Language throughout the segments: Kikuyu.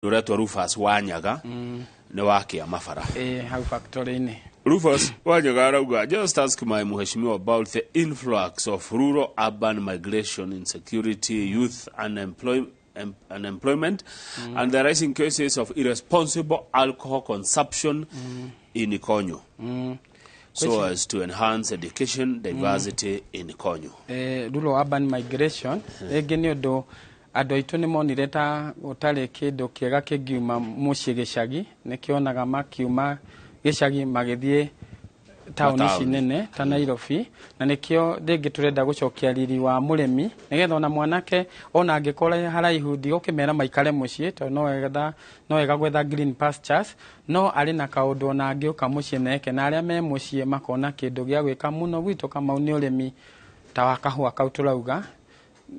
Ũretwo Rufus Wanyaga, nĩ wa kĩama bara. Ĩĩ, hau factory-inĩ. Rufus Wanyaga arauga, "Just ask my mheshimiwa about the influx of rural urban migration, insecurity, youth unemployment and the rising cases of irresponsible alcohol consumption in Konyo, so as to enhance education diversity in Konyo." Rural urban migration rĩngĩ nĩ ũndũ andũ aitũ nĩ monire ta gũtarĩ kĩndũ kĩega kĩngiuma mũciĩ gĩcagi. Nĩkĩonaga makiuma gĩcagi magĩthiĩ taũni ici mataũni nene ta Nairobi, na nĩkĩo rĩngĩ tũrenda gũcokia riri wa mũrĩmi, nĩgetha ona mwanake ona angĩkorwo haraihu, ndigũkĩmera maikare mũciĩ, tondũ no wega gwetha green pastures, no arĩ na kaũndũ ona angĩũka mũciĩ neke, na arĩa me mũciĩ makona kĩndũ gĩa gwĩka mũno. Gwitũ, Kamau, nĩ ũrĩmi ta wa kahũa kau tũrauga.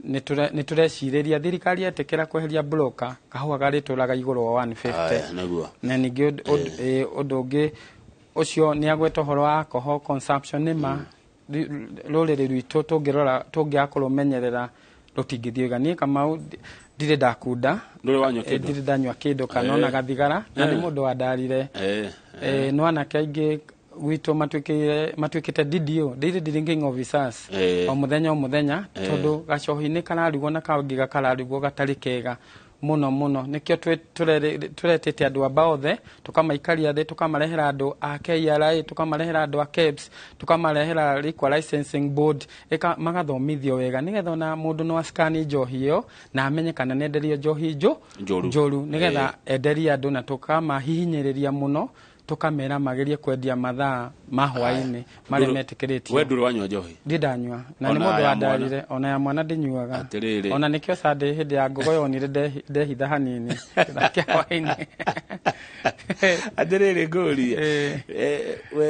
Nĩ tũrecirĩria thirikari yetĩkĩra kweheria broker, kahũa garĩtũraga igũrũ wa 150. Aya, nĩguo. Na ningĩ ũndũ ũngĩ ũcio nĩ agweta ũhoro wa alcohol consumption. Nĩ ma rũrĩrĩ rwitũ tũngĩrora, tũngĩaga kũrũmenyerera, rũtingĩthiĩ wega. Niĩ, Kamau, ndirĩ ndakunda. Ndũrĩ wanyua kĩndũ? Ndirĩ ndanyua kĩndũ kana ona gathigara, na nĩ mũndũ wandarire. No anake aingĩ gwitũ matuĩkĩte DDO, daily drinking officers, o mũthenya o mũthenya, tondũ gacohi-inĩ kararugwo na kangĩ gakararugwo gatarĩ kega mũno mũno. Nĩkĩo tũretĩte andũ amba othe, tũkamaikaria thĩ, tũkamarehera andũ a KRA, tũkamarehera andũ a KEBS, tũkamarehera Liquor Licensing Board, magathomithio wega, nĩgetha ona mũndũ no acikani njohi ĩyo na amenye kana nĩ enderio njohi njũru. Njũru, nĩgetha enderie andũ, na tũkamahihinyĩrĩria mũno, tũkamera magerie kwendia mathaa ma hwaĩ-inĩ marĩa metĩkĩrĩtio. We ndũrĩ wanyua njohi? Ndi ndanyua, na nĩ Ona mũndũ ya mwana? wandarire. Ona ya mwana ndinyuaga. Atĩrĩrĩ. Ona nĩkĩo Sunday hĩndĩ ya ngogo yonire ndehitha hanini kĩthaa kĩa hwaĩ-inĩ. Atĩrĩrĩ, ngũrie, we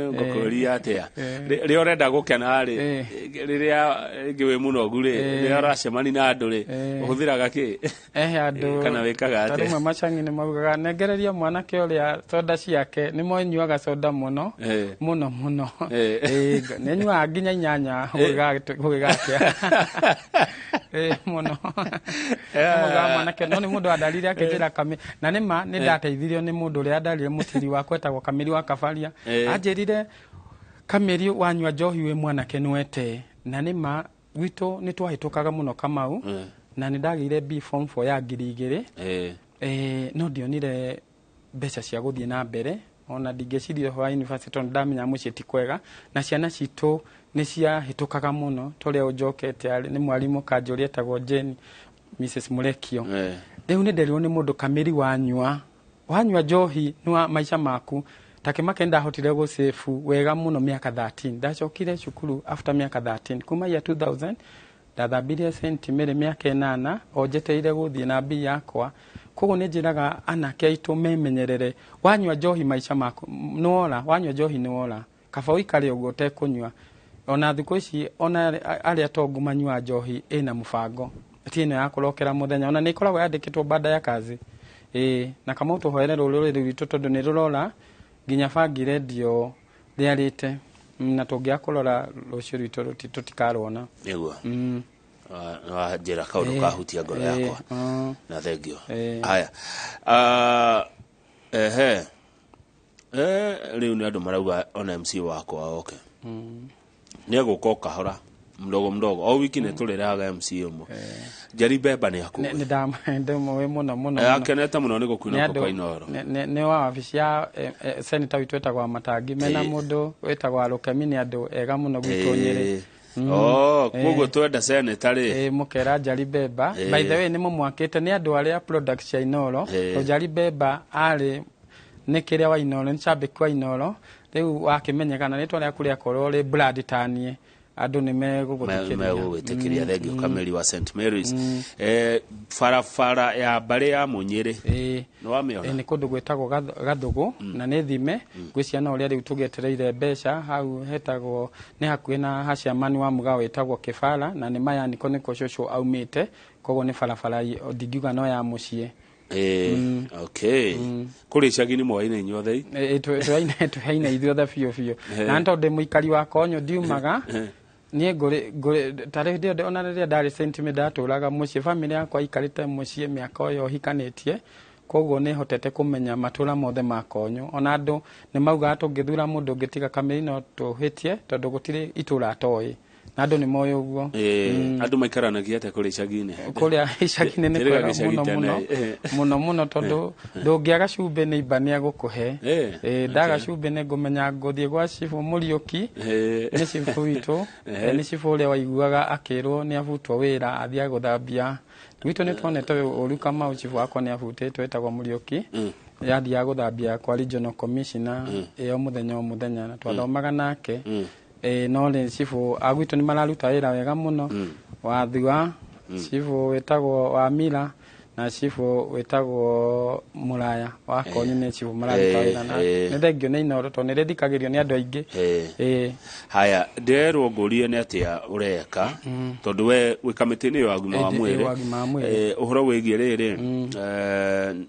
ngũkũria atĩa, rĩrĩa ũrenda gũkena rĩ, rĩrĩa rĩngĩ wĩ mũnogu rĩ, rĩrĩa ũracemania na andũ rĩ, ũhũthĩraga kĩ? Ehe, andũ Kana wĩkaga ta atĩa? Rĩmwe macangi nĩ maugaga nengereria mwanake ũrĩa soda ciake, nĩ manyuaga soda mũno mũno mũno. Nĩ nyuaga nginya 8 gũgĩgakĩa. Mũno. Nĩ maugaga mwanake, no nĩ mũndũ wandarire akĩnjĩra kami, na nĩ ma nĩ ndateithirio nĩ mũndũ ũrĩa ndarire, mũtiri wakwa etagwo Kamĩri wa Kabaria. Anjĩrire, "Kamĩri, wanyua njohi wĩ mwanake nĩwete." Na nĩ ma gwitũ nĩ twahĩtũkaga mũno, Kamau, na nĩ ndagĩire B form 4 ya 2000. No ndionire mbeca cia gũthiĩ na mbere, ona ndingĩciria ũhoro wa university, tondũ ndamenya mũciĩ ti kwega na ciana citũ nĩ ciahĩtũkaga mũno. Tũrĩa ũnjokete arĩ nĩ mwarimũ kanjũri etagwo Jane, Mrs Murekio. Rĩu nĩ nderirwo nĩ mũndũ, "Kamĩri, wanyua njohi nĩ wa maica maku." Takĩmake ndahotire gũcĩbu wega mũno mĩaka 13. Ndacokire cukuru after mĩaka 13, kuma year 2000 ndathambirie St Mary mĩaka 8 o njetereire gũthiĩ na mbia yakwa. Koguo nĩ njĩraga anake aitũ memenyerere, wanyua njohi maica maku nĩwora, wanyua njohi nĩwora. Kaba ũikare ũguo ũtekũnyua. Ona thikũ ici ona arĩa atongu manyuaga njohi ĩna mũbango, ti ĩno ya kũrokera mũthenya, ona nĩ ĩkoragwo yandĩkĩtwo baada ya kazi. Ĩĩ, na Kamau, tũhoere rũrĩrĩ rwitũ, tondũ nĩ rũrora nginya bangi rendio rĩarĩte, na tũngĩaga kũrora rũciũ rwitũ tũtikarwona. Nĩguo. Wanjĩra kaũndũ kahutia ngoro yakwa, na thengio. Haya. Ah, ehe. Rĩu nĩ andũ marauga ona MC wakwa oke, nĩ egũka o kahora, mdogo mdogo, o wiki nĩ tũrĩrehaga MC ũmwe. Njeri Bemba nĩ akuwe. Nĩ ndamũĩ mũno mũno mũno. Akenete mũno nĩ gũkuina Nĩ andũ kwa Inooro. Nĩ wa wabici ya senator witũ wĩtagwo wa Matangi, mena mũndũ wĩtagwo Arũkemi, nĩ andũ ega mũno gwitũ Nyĩrĩ. Oh, koguo twenda senator rĩ. Mũkera Njari Bemba. By the way, nĩ mũmwakĩte nĩ andũ arĩa products cia Inooro. Njari Bemba arĩ nĩ kĩrĩa wa Inooro, nĩ shabiki wa Inooro. Rĩu wakĩmenyekana rĩtwa rĩaku rĩakorwo rĩ brand taniĩ, andũ nĩ megũgũthikĩrĩria. Megũgwĩtĩkĩria. Thengio, Kameri wa St Mary's. Barabara ya mbarĩ ya Mũnyĩrĩ, nĩ wamĩona? Nĩ kũndũ gwĩtagwo Gathũgũ, na nĩ thime ngwĩciria no ũrĩa rĩu tũgĩetereire mbeca. Hau hetagwo nĩ hakuhĩ na haciamani wa mũgao wĩtagwo Kĩbara, na nĩ Mayaniko nĩkuo cũcũ aumĩte, koguo nĩ barabara ndingiuga no ya mũciĩ. Okay, kũrĩ icagi-inĩ mwaine inyuothe? Tũyaine ithuothe biũ biũ, na nĩ tondũ ndĩ mũikari wa Konyo, ndiumaga niĩ ngũrĩ ta rĩu ona rĩrĩa ndarĩ St Mary ndatũraga mũciĩ, family yakwa ikarĩte mũciĩ mĩaka ĩyo hikanĩtie. Koguo nĩ hotete kũmenya matũra mothe ma Konyo. Ona andũ nĩ maugaga tũngĩthura mũndũ ũngĩ tiga Kamĩri no tũhĩtie, tondũ gũtirĩ itũra atoĩ, na andũ nĩ moĩ ũguo. Andũ maikaranagia atĩa kũrĩa icagi-inĩ? Kũrĩa icagi-inĩ nĩ Njĩrĩga kwega gĩcagi mũno tene. Mũno mũno mũno, tondũ ndũngĩaga cumbĩ nĩ imba nĩ agũkũhe. Ndaga cumbĩ nĩ ngũmenya ngũthiĩ gwa cibũ Mũriũki. Nĩ cibũ witũ. Nĩ cibũ ũrĩa waiguaga akĩrwo nĩ abutwo wĩra athiĩ gũthambia gwitũ. Nĩ tuonete ũru Kamau, cibũ wakwa nĩ abutĩtwo, etagwo Mũriũki. Yathiaga gũthambia kwa regional commissioner ĩyo mũthenya o mũthenya, na twathomaga nake. No rĩ, cibũ a gwitũ nĩ mararuta wĩra wega mũno. Wathua, cibũ wĩtagwo Wamira na cibũ wĩtagwo Mũraya wa Konyi nĩ cibũ mararuta wĩra na nĩ thengio nĩ Inooro tondũ nĩ rĩthikagĩrio nĩ andũ aingĩ. Haya, ndĩrerwo ngũrie nĩ atĩa ũreka, tondũ we wĩ kamĩtĩ-inĩ ya ũgima wa mwĩrĩ. Wa ũgima wa mwĩrĩ. Ũhoro wĩgiĩ rĩrĩ,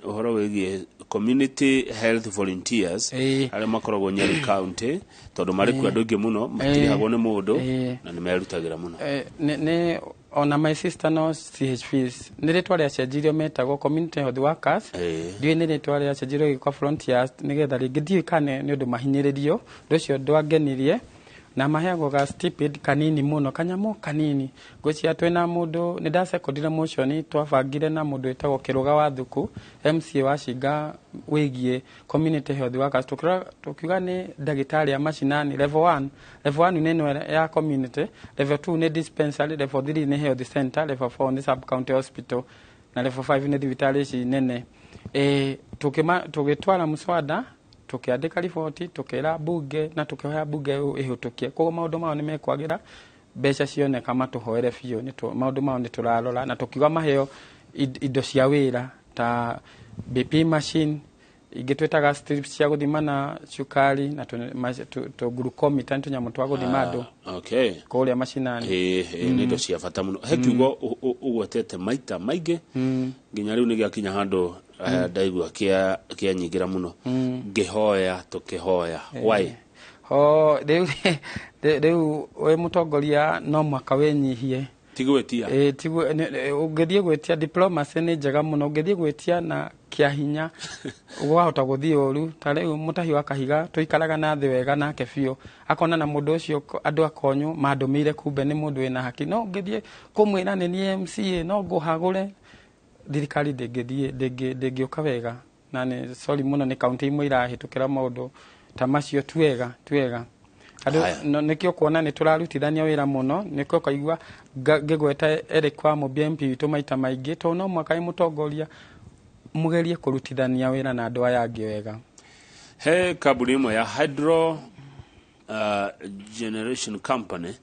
ũhoro wĩgiĩ community health volunteers arĩa makoragwo Nyeri County, tondũ marĩ kuo andũ aingĩ mũno matirĩhagwo nĩ mũndũ na nĩ merutagĩra mũno. Nĩ ona my sister no CHVs nĩ rĩtwa rĩacenjirio, metagwo community health workers. Ndiũĩ nĩ rĩtwa rĩacenjirio gĩkwa frontiers nĩgetha rĩngĩ, ndiũĩ kana nĩ ũndũ mahinyĩrĩrio. Ũndũ ũcio ndwangenirie, na maheagwo ga stipend kanini mũno, kanyamũ kanini. Ngwĩciria twĩna mũndũ nĩ ndacekondire motion twabangire na mũndũ wĩtagwo Kĩrũga wa Thuku, MCA wa Cinga, wĩgiĩ community health workers. Tũkiuga nĩ ndagĩtarĩ a macinani level 1. Level 1 nĩ ĩno ya community, level 2 nĩ dispensary, level 3 nĩ health center, level 4 nĩ sub county hospital na level 5 nĩ thibitarĩ ici nene. Tũgĩtwara mũswada, tũkĩandĩka riboti, tũkĩra bunge na tũkĩhoya bunge ĩhĩtũkie. Koguo maũndũ mao nĩ mekwagĩra, mbeca cioneka matũhoere biũ. Maũndũ mao nĩ tũrarora na tũkiuga maheo indo cia wĩra ta BP machine, ingĩ twĩtaga strips cia gũthima na cukari na tũ glucometer, nĩ tũnyamũ twa gũthima andũ kũrĩa macinani. Ĩĩ, nĩ indo cia bata mũno. He kiugo ũgwetete maita maingĩ nginya rĩu nĩ gĩakinya handũ, ndaigua kĩanyingĩra mũno, ngĩhoya tũkĩhoya. Why? Ho rĩu rĩu wĩ mũtongoria no mwaka wĩnyihie. Ti gwĩtia. Ĩ, tiguo ũngĩthiĩ gwĩtia, diplomacy nĩ njega mũno. Ũngĩthiĩ gwĩtia na kĩa hinya wahota gũthiĩ ũru. Ta rĩu Mũtahi wa Kahiga tũikaraga na thĩ wega nake biũ, akona na mũndũ ũcio andũ akonyũ mandũmĩire, kumbe nĩ mũndũ wĩna haki. No ũngĩthiĩ kũmwĩra nĩ niĩ MCA no ngũhagũre, thirikari ndĩngĩthiĩ, ndĩngĩũka wega. Na nĩ sorry mũno, nĩ kaunti imwe irahĩtũkĩra maũndũ ta macio. Tuwega tuwega andũ. Haya. No, nĩkĩo kuona nĩ tũrarutithania wĩra mũno, nĩkĩo kaigua ngĩgweta Eric wa Mũmbi MP witũ maita maingĩ, tondũ no mwaka wĩ mũtongoria mũgerie kũrutithania wĩra na andũ aya angĩ wega. He kambuni ĩmwe ya hydro generation company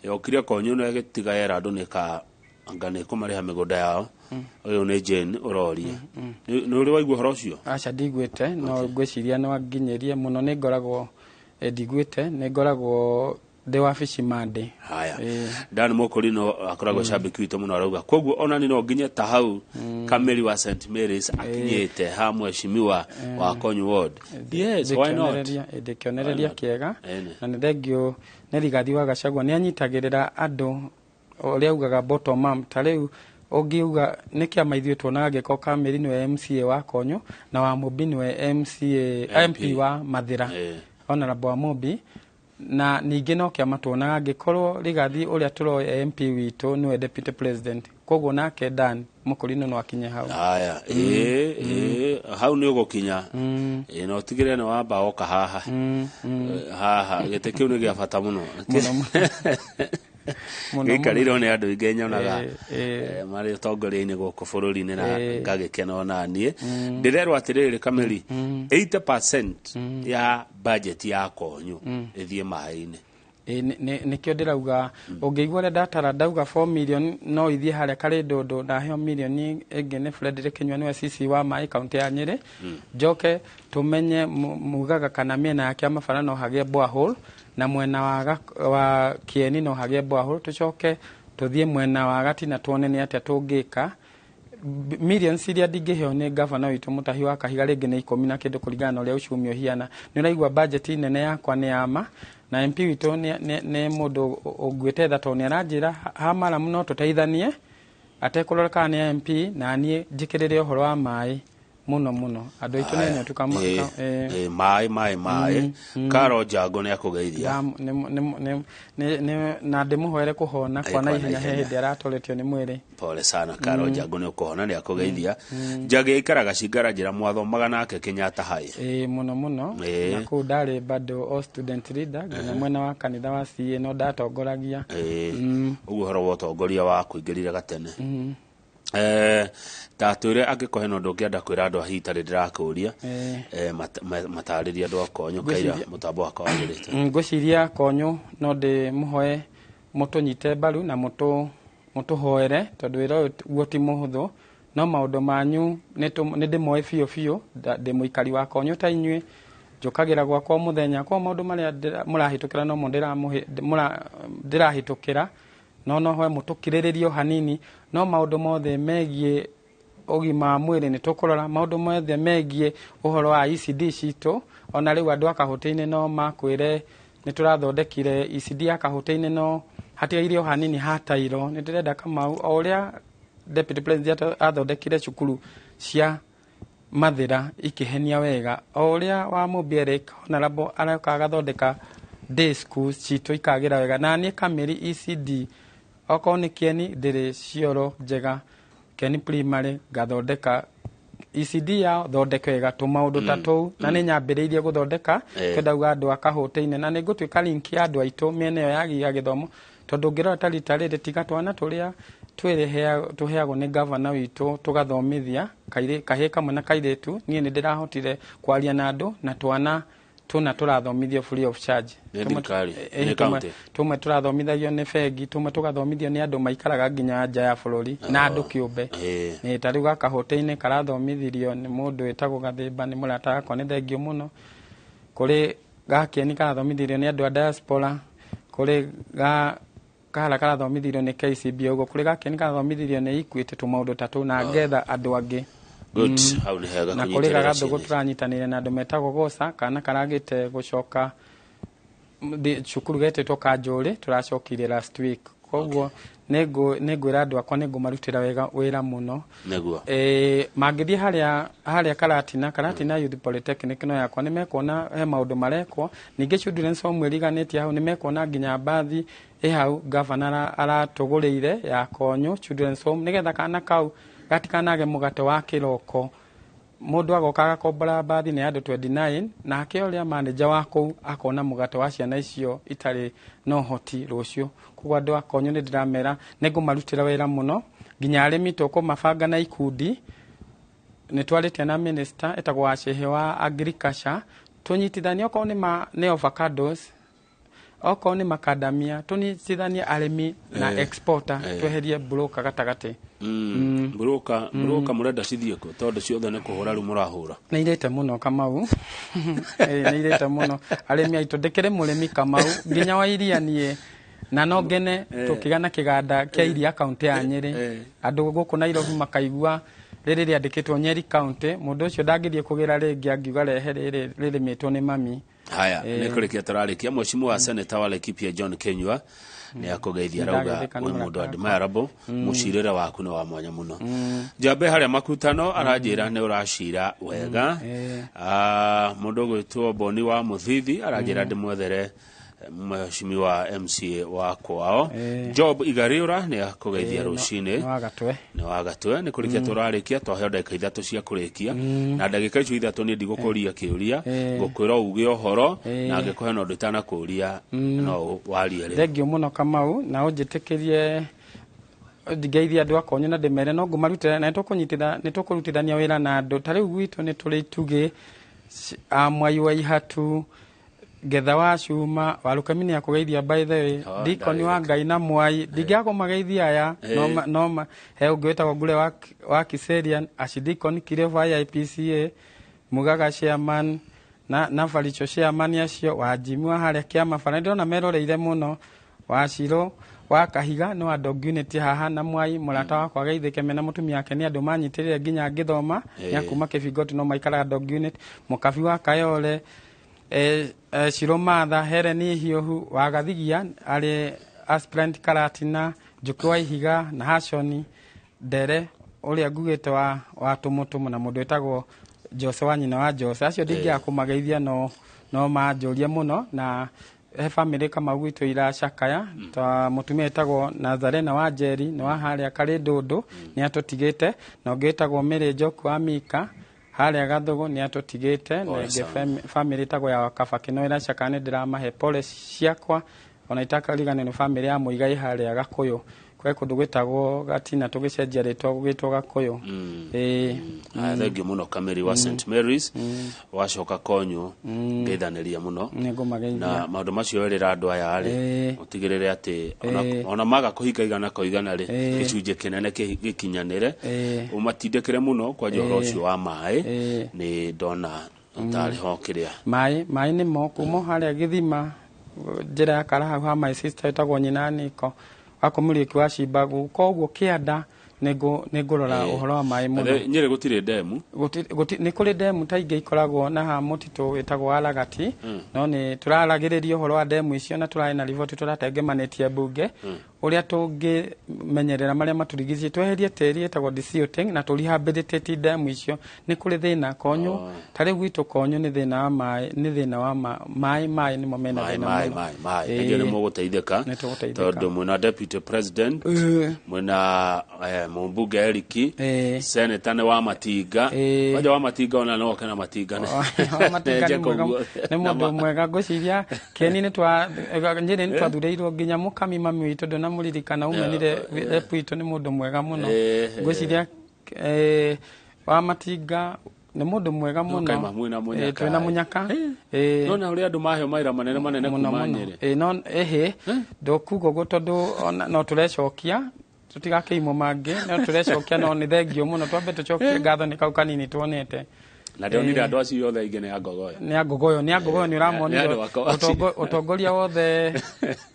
yokire Konyo na ĩgĩtiga yera andũ nĩ ka anga nĩ kũmarĩha mĩgũnda yao. Ũyũ nĩ Jane ũroria. Nĩ ũrĩ waigua ũhoro ũcio? Aca, ndiguĩte, no ngwĩciria no anginyĩrie mũno. Nĩ ngoragwo ndiguĩte, nĩ ngoragwo ndĩ wabici Monday. Haya. Dan Mokorino akoragwo cambĩki witũ mũno, arauga koguo onani no nginye ta hau Kameri wa St Mary's akinyĩte ha mheshimiwa wa Konyu Ward. Yes, why not? Ndĩ kĩonereria Why not? kĩega. Ene. Na nĩ thengio nĩ Rigathi wa Gachagua, nĩ anyitagĩrĩra andũ ũrĩa augaga bottom up. Ta rĩu ũngiuga nĩ kĩama ithuĩ tuonaga angĩkorwo Kameri nĩwe MCA wa Konyo na wa Mũmbi nĩwe MCA MP wa Mathĩra, Honorable wa Mũmbi, na ningĩ no kĩama tuonaga angĩkorwo Rigathi ũrĩa tũroĩ MP witũ nĩwe deputy president, koguo nake Dan Mũkũrinũ no akinye hau. Haya, ĩĩ, hau nĩ ũgũkinya. Ĩĩ, na ũtigĩrĩre nĩ wamba woka haha. Haha gĩtĩ kĩu nĩ gĩa bata mũno. Mũno. Gĩikarĩirwo nĩ andũ aingĩ nyonaga Ĩĩ. marĩ ũtongoria-inĩ gũkũ bũrũri-inĩ na ngagĩkena ona niĩ. Ndĩrerwo atĩrĩrĩ, Kameri, 80% ya budget ya Konyu ĩthiĩ maĩ-inĩ. Ĩ, nĩkĩo ndĩrauga ũngĩigua ũrĩa ndatara, ndauga 4 million no ithiĩ harĩa Karĩndũndũ, ndaheo milioni ĩngĩ nĩ Frederick Kinyua, nĩwe CC wa maĩ kaunti ya Nyĩrĩ. Njoke tũmenye mugaga kana mĩena ya Kĩamabara no hagĩe borehole, na mwena wa Kĩeni no hagĩe borehole. Tũcoke tũthiĩ mwena wa Gatina tuone nĩ atĩa tũngĩka. Millions iria ndingĩheo nĩ gavana witũ Mũtahi wa Kahiga rĩngĩ nĩ 10 na kĩndũ, kũringana na ũrĩa uchumi ũhiana. Nĩ ũraigua budget nene yakwa nĩ yama na MP witũ nĩ mũndũ ũnguĩte tha, tondũ nĩ aranjĩra ha maramu no tũteithanie atekũrora kana nĩ MP, na niĩ njĩkĩrĩre ũhoro wa maĩ. Mũno mũno andũ aitũ nĩ nyotu kama. Maĩ maĩ maĩ Karo Njango nĩ akũgeithia. Na ndĩmũhoere kũhona kwa na ihenya, he hĩndĩ aratoretio nĩ mwĩrĩ. Pole sana Karo Njango, nĩ ũkũhona, nĩ akũgeithia. Njagĩ ikaraga cingara njĩra mwathomaga nake Kenyatta High. Ĩĩ, mũno mũno. Na kũu ndarĩ bado o student leader nginya mwena wa kanitha wa CA no ndatongoragia. Ũguo ũhoro wa ũtongoria wa kũingĩrire gatene. Ta twĩre angĩkorwo hena ũndũ ũngĩenda kwĩra andũ a hihi tarĩ ndĩrakũria, matarĩrie andũ a Konyũ kaira mũtambo wakwa wagĩrĩte. Ngwĩciria Konyũ no ndĩmũhoe mũtũnyite mbaru na mũtũhoere tondũ wĩra ũyũ guo ti mũhũthũ, no maũndũ manyu nĩ ndĩmoĩ biũ biũ. Ndĩ mũikari wa Konyũ ta inyuĩ, njũkagĩra gwakwa mũthenya, kwa maũndũ marĩa mũrahĩtũkĩra nomo ndĩrahĩtũkĩra, no hoe mũtũkirĩrĩrie o hanini, no maũndũ mothe megiĩ ũgima wa mwĩrĩ nĩ tũkũrora, maũndũ mothe megiĩ ũhoro wa ECD citũ, ona rĩu andũ a Kahũti-inĩ no makwĩre nĩ tũrathondekire ECD ya Kahũti-inĩ, no hatigaire o hanini ha tairo. Nĩ ndĩrenda Kamau o ũrĩa Deputy President athondekire cukuru cia Mathĩra ikĩhenia wega, o ũrĩa wa Mũmbi Eric Honorable aroka agathondeka day schools citũ ikagĩra wega, na niĩ Kamĩri ECD okorwo nĩ Kieni ndĩrĩ cioro njega, Kieni Primary ngathondeka ECD yao thondeke wega, tũmaũndũ ta tũu, na nĩ nyambĩrĩirie gũthondeka. Twendauga andũ a Kahũti-inĩ na nĩ ngũtuĩka link ya andũ aitũ mĩena ĩyo ya gĩthomo, tondũ ũngĩrora ta rita rĩrĩ tiga twana tũrĩa tũheagwo nĩ gavana witũ tũgathomithia kahĩĩ kamwe na kairĩtu, niĩ nĩ ndĩrahotire kwaria na andũ na twana tũna tũrathomithio free of charge. Tũmwe tũrathomithagio nĩ bengi, tũmwe tũgathomithio nĩ andũ maikaraga nginya nja ya bũrũri na andũ kĩũmbe. Nĩ ta rĩu gaka Kahũti-inĩ karathomithirio nĩ mũndũ wĩtagwo Gathĩmba, nĩ mũrata wakwa, nĩ thengio mũno. Kũrĩ Gakieni karathomithirio nĩ andũ a diaspora, kũrĩ ga Kahara karathomithirio nĩ KCB ũguo, kũrĩ Gakieni karathomithirio nĩ Equity, tũmaũndũ ta tũu, na ngetha andũ angĩ. Good, hau nĩ hega. Na kũrĩ Gagathũgũ tũranyitanĩire na andũ metagwo Goca, kana karagĩte gũcoka cukuru getĩtwo Kanjũrĩ, tũracokire last week. Koguo nĩ ngwĩra andũ akwa nĩ ngũmarutĩra wĩra mũno. Nĩguo. Mangĩthiĩ harĩa Karatina Youth Polytechnic no yakwa nĩ mekuona he maũndũ marekwo. Ningĩ Children's Home ĩriganĩtie hau, nĩ mekuona nginya mbathi ĩ hau gavana aratũgũrĩire ya Konyũ Children's Home, nĩgetha kana kau gatikanage mũgate wa kĩroko. Mũndũ agoka agakombora mbathi nĩ andũ 29, nake ũrĩa manager wa kũu akona mũgate wa ciana icio itarĩ na ũhoti rũciũ. Koguo andũ a Konyũ nĩ ndĩramera nĩ ngũmarutĩra wĩra mũno, nginya arĩmi tũkũmabanga na ikundi. Nĩ twarĩtie na minister etagwo Wacehe wa agriculture, tũnyitithanie okorwo nĩ avocados, okorwo nĩ macadamia, tũnyitithanie arĩmi na exporter, tweherie broker gatagatĩ. Broker mũrenda cithiĩ kũ tondũ ciothe nĩ kũhũra rĩu mũrahũra? Nĩ irĩte mũno Kamau. Nĩ irĩte mũno arĩmi aitũ. Ndĩkĩrĩ mũrĩmi Kamau nginya wa iria niĩ, na no ngene tũkĩgana kĩganda kĩa iria kaunti ya Nyĩrĩ. Andũ gũkũ Nairobi makaigua rĩrĩ rĩandĩkĩtwo Nyeri County, mũndũ ũcio ndangĩthiĩ kũgĩra rĩngĩ angiuga rehe rĩrĩ rĩrĩmĩtwo nĩ mami. Haya, nĩ kũrĩkia tũrarĩkia. Mheshimiwa Senator wa Laikipia John Kenyua nĩ akũgeithia, arauga wĩ mũndũ admirable, mũcirĩre waku nĩ wa mwanya mũno. Njambe harĩa makutano aranjĩra nĩ ũracira wega. Mũndũ ũgwĩtwo Boni wa Mũthithi aranjĩra ndĩmwethere Mheshimiwa MCA wa kwao. Job Igariũra nĩ akũgeithia rũcinĩ. Nĩ wa Gatwe. Nĩ kũrĩkia tũrarĩkia, twaheo ndagĩka 3 cia kũrĩkia, na ndagĩka icio 3 niĩ ndigũkũria kĩũria, ngũkwĩra uge ũhoro, na angĩkorwo hena ũndũ itanakũria no warie rĩu. Thengio mũno Kamau, na ũnjĩtĩkĩrie ngeithie andũ a Konyũ na ndĩmere no ngũmarutĩra, na nĩ tũkũrutithania wĩra na andũ. Ta rĩu gwitũ nĩ tũrĩ itugĩ a Mwai wa Ihatu, Getha wa Cuma, Warũkemi nĩ akũgeithia by the way, Deacon wa Ngai na Mwai, ndingĩaga kũmageithia aya, no he ũngĩ wĩtagwo Ngure wa Kiserian, Archdeacon Kireva IPCA, Mugaga chairman na Baricho chairman acio, wa Jimmy wa harĩa Kĩama bara, ndĩrona meroreire mũno, wa Ciro wa Kahiga nĩ wa Dog Unit haha na Mwai, mũrata wakwa ageithĩke mena mũtumia wake, nĩ andũ manyitĩrĩire nginya ngĩthoma, nĩ akuma Kĩbingoti no maikaraga Dog Unit, Mũkabi wa Kayole, Ciro Matha, Helen Hiũhu wa Gathigia arĩ aspirant Karatina, Njũkĩ wa Ihiga na Hashoni Ndere Ũrĩa ngugĩte wa tũmũtũmũ na mũndũ wĩtagwo Jose wa nyina wa Jose, acio ndingĩaga kũmageithia, no manjũrie mũno. Na he bamĩrĩ Kamau gwitũ iracakaya, ta mũtumia wĩtagwo Nazarena wa Njeri, nĩ wa harĩa Karĩndũndũ, nĩ atũtigĩte, na ũngĩ wĩtagwo Mary Njoku wa Mika harĩa Gathũgũ, nĩ atũtigĩte. Na Pole ĩngĩ sana. Bamĩrĩ ĩtagwo ya Kabakĩ no ĩracakaya, nĩ ndĩramahe pole ciakwa. Ona itakariganĩrwo nĩ bamĩrĩ ya Mũigai harĩa Gakũyũ, kwĩ kũndũ gwĩtagwo Gatina, tũgĩcenjia rĩtwa gũgĩtwo Gakũyũ. Ĩĩ. Aya, thengiũ mũno Kameri wa St Mary's, wacoka konyo ngeithanĩria mũno. Nĩ ngũmageithia. Na maũndũ macio werĩra andũ aya rĩ, ũtigĩrĩre atĩ ona maga kũhinga igana kwa igana rĩ, gĩcunjĩ kĩnene gĩkinyanĩre. Ũmatindĩkĩre mũno kwanja ũhoro ũcio wa maĩ. Nĩ ndona ũtarĩ ho kĩrĩa. Maĩ nĩmo kuma o harĩa gĩthima njĩra ya kara hau ha my sister ĩtagwo nyina Niko wa kũmũriũki wa cimba koguo kĩanda, nĩngũrora ũhoro wa maĩ mũno. Nyĩrĩ gũtirĩ ndemu? Nĩ kũrĩ ndemu ta ingĩ ikoragwo na ha mũtitũ wĩtagwo wa Ragati, no nĩ tũraragĩrĩria ũhoro wa ndemu icio, na tũrarĩ na riboti tũratengemanĩtie mbunge ũrĩa tũngĩmenyerera marĩa matũrigicĩirie, tweherie tĩri ĩtagwo desilting na tũrehabilitate ndemu icio. Nĩ kũrĩ thĩna Konyo, ta rĩu gwitũ Konyo nĩ thĩna wa maĩ, nĩ thĩna wa maĩ, maĩ nĩmo mena maĩ thĩna maĩ mũno. Maĩ nĩngĩ nĩ mũgũteithĩka. Nĩ tũgũteithĩka. Tondũ mwĩna deputy president, mwĩna mũmbunge Eriki, senator nĩ wa Matinga. Kwanja wa Matinga ona no oke na Matinga Wa Matinga nĩ Nĩnje mwega, koguo. nĩ mũndũ mwega. Ngwĩciria kĩeni nĩ twa Nyĩrĩ nĩ twathurĩirwo nginya mũkami mami witũ, ndũnamũririkana, umenire rep witũ, nĩ mũndũ mwega mũno. Ngwĩciria wa Matinga nĩ mũndũ mwega mũno. Kaima mwĩna Mũnyaka. Twĩna Mũnyaka. Nona ũrĩa andũ maheo mawĩra manene manene mũno kuma mũno. Nyĩrĩ. No ĩhĩ ndũkuga ũguo tondũ ona no tũrecokia, tũtigakĩimwo mangĩ, no tũrecokia, no nĩ thengio mũno, twambe tũcokie ngatho nĩ kau kanini tuonete. Na ndĩronire andũ acio othe aingĩ nĩ angogoyo. Nĩ angogoyo, nĩ angogoyo, nĩ ũramonire. Nĩ andũ akwa acio. Ũtongoria wothe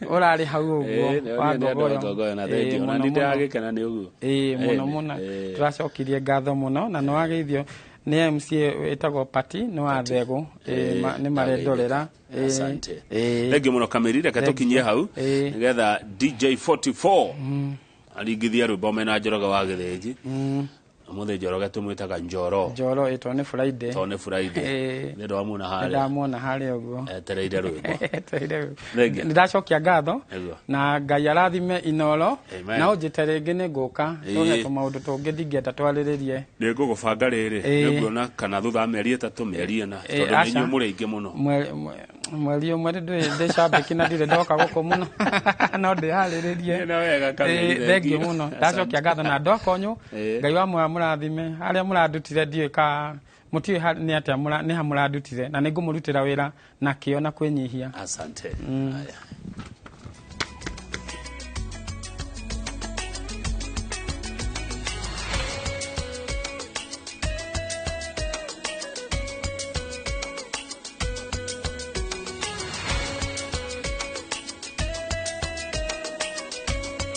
ũrarĩ hau ũguo wa Nĩ andũ Ngogoyo. angogoyo na thengio na Mũno nĩ mũno. ndĩragĩkena nĩ ũguo. Ĩĩ, mũno mũno. Tũracokirie ngatho mũno, na nĩ wageithio nĩ MCA wĩtagwo Pati, nĩ wa Thegũ. Nĩ marendorera. Asante. Thengiũ mũno Kamĩri, reke tũkinyie hau nĩgetha DJ 44 aringithie rwĩmbo mena Njoroge wa Gĩthĩnji. Ũmũthĩ Njoroge tũmwĩtaga Njoro. Njoro ĩtwo nĩ Friday. Tondũ nĩ Friday. Nĩ ndwamuona Nĩ harĩa ndamuona harĩa ũguo. Etereire rwĩmbo. Etereire. Thengiũ. Nĩ ndacokia ngatho. Nĩguo. Na Ngai arathime Inoro. Amen. Na ũnjĩte rĩngĩ nĩ ngũka tũhe tũmaũndũ tũngĩ ndingĩenda twarĩrĩrie. Nĩ ngũgũbanga rĩrĩ, nĩnguona kana thutha wa mĩeri 3, mĩeri 4, tondũ nĩ Aca. inyuĩ mũrĩ aingĩ mũno. Mweri ũmwe ndĩ cambĩki na ndirĩ ndoka gũkũ mũno, no ndĩharĩrĩrie. Nĩ wega, Kamĩri, Thengio thengio. mũno, ndacokia ngatho na andũ a Konyũ. Ngai wa muoyo mũrathime arĩa mũrandutire, ndiũĩ ka mũtiũĩ nĩ atĩa nĩ ha mũrandutire, na nĩ ngũmũrutĩra wĩra na kĩo na kwĩnyihia. Asante. Haya.